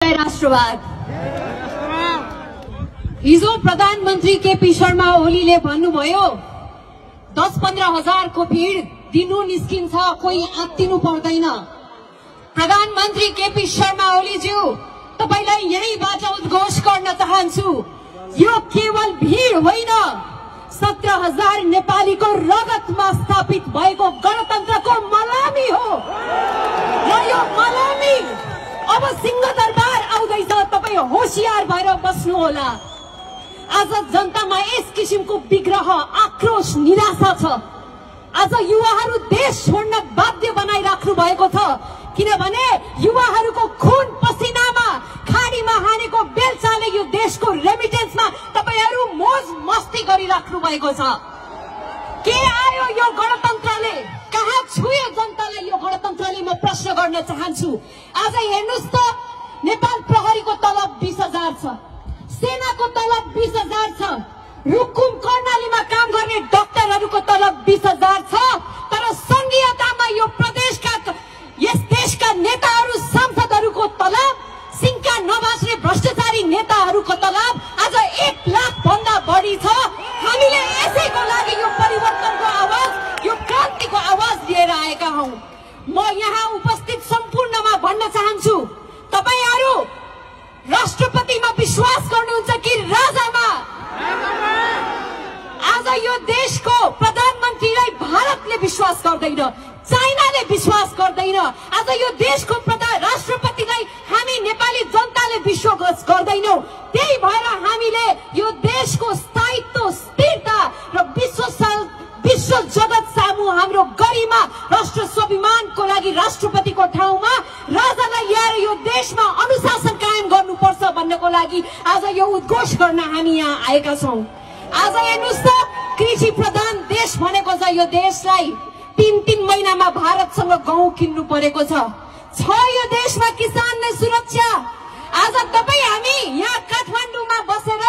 जय राष्ट्रवाद। हिजो प्रधानमन्त्री केपी शर्मा ओलीले भन्नुभयो 10-15 हजारको भीड़ दिनु निस्किन्छ, कोही आत्तिनु पर्दैन। प्रधानमन्त्री केपी शर्मा ओलीज्यू, तपाईलाई यहीबाट उद्घोष गर्न चाहन्छु, यो केवल भीड़ होइन, 17,000 नेपालीको रगतमा स्थापित भएको गणतन्त्रको मलामी हो र यो मलामी अब सिंहदरबार आउँदैछ। तपाई होशियार भएर बस्नुहोला। आज जनतामा यस किसिमको विग्रह, आक्रोश, निराशा छ। आज युवाहरू देश छोड्न बाध्य बनाइराख्नु भएको छ, किनभने युवाहरूको खुन पसिनामा खाडीमा हानेको बेलचाले यो देशको रेमिटेन्समा तपाईहरू मोज मस्ती गरिराख्नु भएको छ। के आयो यो गणतन्त्रले? कहाँ छुयो जनतालाई यो गणतन्त्रले? म प्रश्न गर्न चाहन्छु। आज हेर्नुस् त, नेपाल प्रहरीको तलब 20,000 छ, सेनाको तलब 20,000 छ, रुकुम कर्णालीमा काम गर्ने डाक्टरहरूको तलब 20,000 छ। तर संघीयतामा यो प्रदेशका, यस देशका नेताहरू, सांसदहरूको तलब, सिंहका नबाच्ने भ्रष्टाचारी नेताहरूको तलब आज 1 लाख भन्दा बढी छ। हामीले यसैको लागि यो परिवर्तनको आवाज, यो क्रान्तिको आवाज लिएर आएका हौं। म यहाँ उपस्थित सम्पूर्णमा भन्न चाहन्छु, तपाईहरू राष्ट्रपतिमा विश्वास गर्नुहुन्छ कि राजामा? आज यो देशको प्रधानमन्त्रीलाई भारतले विश्वास गर्दैन, चाइनाले विश्वास गर्दैन। आज यो देशको राष्ट्रपतिलाई हामी नेपाली जनताले विश्वास गर्दैनौं। त्यही भएर हामीले यो देशको स्थायित्व, स्थिरता र विश्व जगत सामु हाम्रो गरिमा, राष्ट्र स्वाभिमानको लागि राष्ट्रपतिको ठाउँमा राजालाई ल्याएर यो देशमा अनुशासन कायम गर्नुपर्छ भन्नको लागि आज यो उद्घोष गर्न हामी यहाँ आएका छौं। आज हेर्नुस् त, कृषि प्रधान देश भनेको छ यो देशलाई। 3-3 महिनामा भारतसँग गहुँ किन्नु परेको छ यो देशमा किसानले सुरक्षा। आज तपाई हामी यहाँ काठमाडौँमा बसेर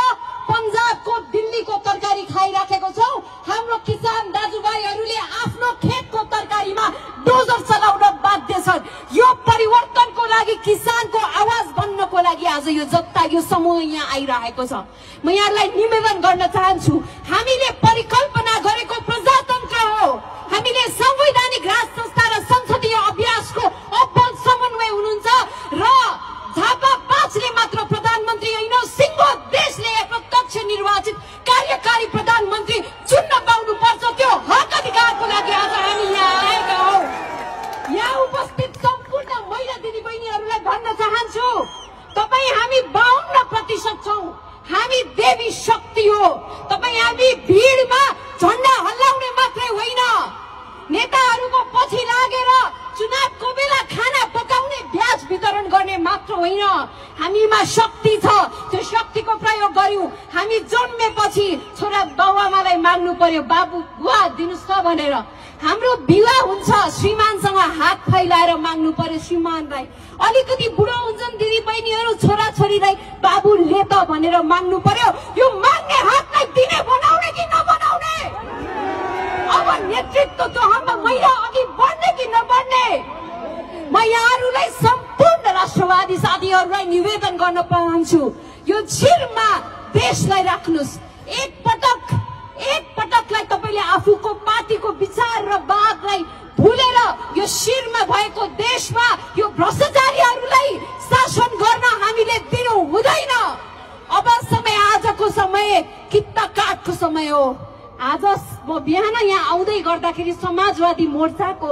पंजाबको, दिल्लीको तरकारी खाइराखेको छौं। हाम्रो किसान दाजुभाइहरूले आफ्नो खेतको तरकारीमा डोजर चलाउन बाध्य छन्। यो परिवर्तनको लागि, किसानको आवाज बन्नको लागि आज यो जनता, यो समूह यहाँ आइरहेको छ। म यहाँलाई निवेदन गर्न चाहन्छु, हामीले परिकल्पना गरेको प्रजातन्त्र हो। हामीले संवैधानिक राज संस्था र संसदीय अभ्यासको अब्बल समन्वय हुनुहुन्छ र झापा 5ले मात्र प्रधानमन्त्री होइन, सिङ्गो देशले प्रत्यक्ष निर्वाचित कार्यकारी प्रधानमन्त्री चुन्न पाउनु पर्छ। त्यो हक अधिकारको लागि आज हामी यहाँ आएका हौं। यहाँ उपस्थित सम्पूर्ण महिला दिदीबहिनीहरूलाई भन्न चाहन्छु, तपाई हामी 52% छौं। हामी देवी शक्ति हो। तपाई हामी भीड़मा झण्डा हल्लाउने मात्रै होइन, नेताहरूको पछि लागेर चुनावको बेला खाना पकाउने, ब्याज वितरण गर्ने मात्र होइन। हामीमा शक्ति छ, त्यो शक्तिको प्रयोग गर्यौं। हामी जन्मेपछि छोरा बाबुआमालाई माग्नु पर्यो, बाबु बुवा दिनुस् त भनेर। हाम्रो विवाह हुन्छ, श्रीमानसँग हात फैलाएर माग्नु पर्यो श्रीमानलाई। अलिकति बुढो हुन्छन् दिदी बहिनीहरू, छोरा छोरीलाई बाबु ले त भनेर माग्नु पर्यो। यो माग्ने हातलाई दिने बनाउने कि नबनाउने? अब नेतृत्व तहमा महिला अघि बढ्ने कि नबढ्ने? म यहाँहरूलाई सम्पूर्ण राष्ट्रवादी साथीहरूलाई निवेदन गर्न चाहन्छु, यो शिरमा देशलाई राख्नुस्। एक पटकलाई तपाईले आफूको पार्टीको विचार र वादलाई भुलेर यो शिरमा भएको देशमा यो भ्रष्टाचारीहरूलाई शासन गर्न हामीले दिनु हुँदैन। अब समय, आजको समय कित्ता काटको समय हो। आज म बिहान यहाँ आउँदै गर्दाखेरि समाजवादी मोर्चाको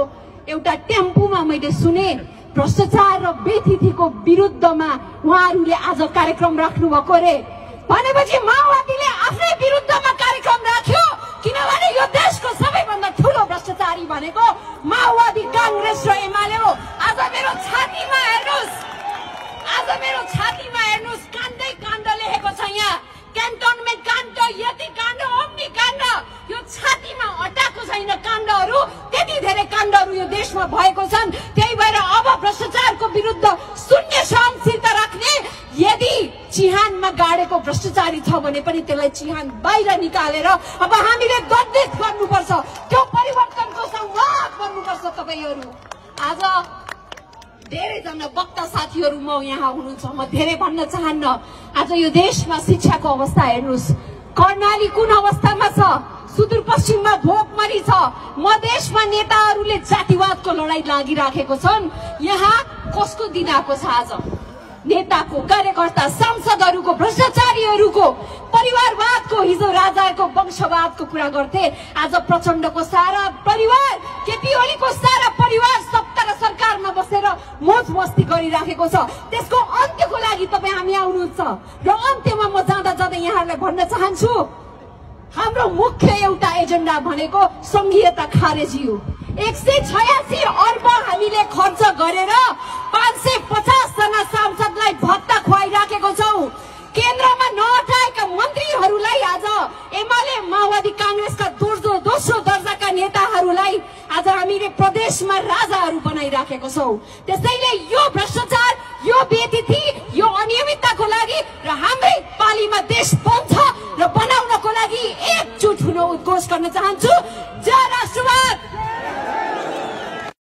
एउटा टेम्पोमा मैले सुने, भ्रष्टाचार र बेथितिको विरुद्धमा उहाँहरूले आज कार्यक्रम राख्नु भएको रे। भनेपछि माओवादीले आफ्नै विरुद्धमा कार्यक्रम राख्यो, किनभने यो देशको सबैभन्दा ठूलो भ्रष्टाचारी भनेको माओवादी, कांग्रेस र एमाले हो। आज मेरो छातीमा हेर्नुस्, काण्डै काण्ड लेखेको छ यहाँ। क्यान्टोनमेन्ट काण्ड, यति काण्ड, अग्नि काण्ड, यो छातीमा अटाएको छैन काण्डहरू। त्यति धेरै काण्डहरू यो देशमा भएको छन्। त्यही भएर अब भ्रष्टाचारको विरुद्ध शून्य सहनशीलता राख्ने, यदि चिहानमा गाडेको भ्रष्टाचारी छ भने पनि त्यसलाई चिहान बाहिर निकालेर अब हामीले दण्डित गर्नुपर्छ। त्यो परिवर्तनको संवाद गर्नुपर्छ। तपाईहरू आज धेरैजना वक्ता साथीहरू म यहाँ हुनुहुन्छ, म धेरै भन्न चाहन्न। आज यो देशमा शिक्षाको अवस्था हेर्नुहोस्, कर्णाली कुन अवस्थामा छ, सुदूरपश्चिममा भोकमरी छ, मधेसमा नेताहरूले जातिवादको लडाईँ लागिराखेको छन्। यहाँ कसको दिन आएको छ? आज नेताको, कार्यकर्ता, सांसदहरूको, भ्रष्टाचारीहरूको, परिवारवादको, हिजो राजाको वंशवादको कुरा गर्थे, आज प्रचण्डको सारा परिवार, केपी ओलीको सारा परिवार सत्ता र सरकारमा बसेर मोज मस्ती गरिराखेको छ। त्यसको अन्त्यको लागि तपाईँ हामी आउनुहुन्छ। र अन्त्यमा म जाँदा जाँदै यहाँहरूलाई भन्न चाहन्छु, हाम्रो मुख्य एउटा एजेन्डा भनेको संघीयता खारेजी हो। 186 अर्ब हामीले खर्च गरेर 550 जना सांसदलाई भत्ता खुवाइराखेको छौं। केन्द्रमा नअटाएका मन्त्रीहरूलाई आज एमाले, माओवादी, कांग्रेसका दोस्रो दर्जाका नेताहरूलाई आज हामीले प्रदेशमा राजाहरू बनाइराखेको छौं। त्यसैले यो भ्रष्टाचार, यो बेइज्जती, यो अनियमितताको लागि र हाम्रै पालीमा देश बन्छ र बनाउनको लागि एकजुट हुन उद्घोष गर्न चाहन्छु।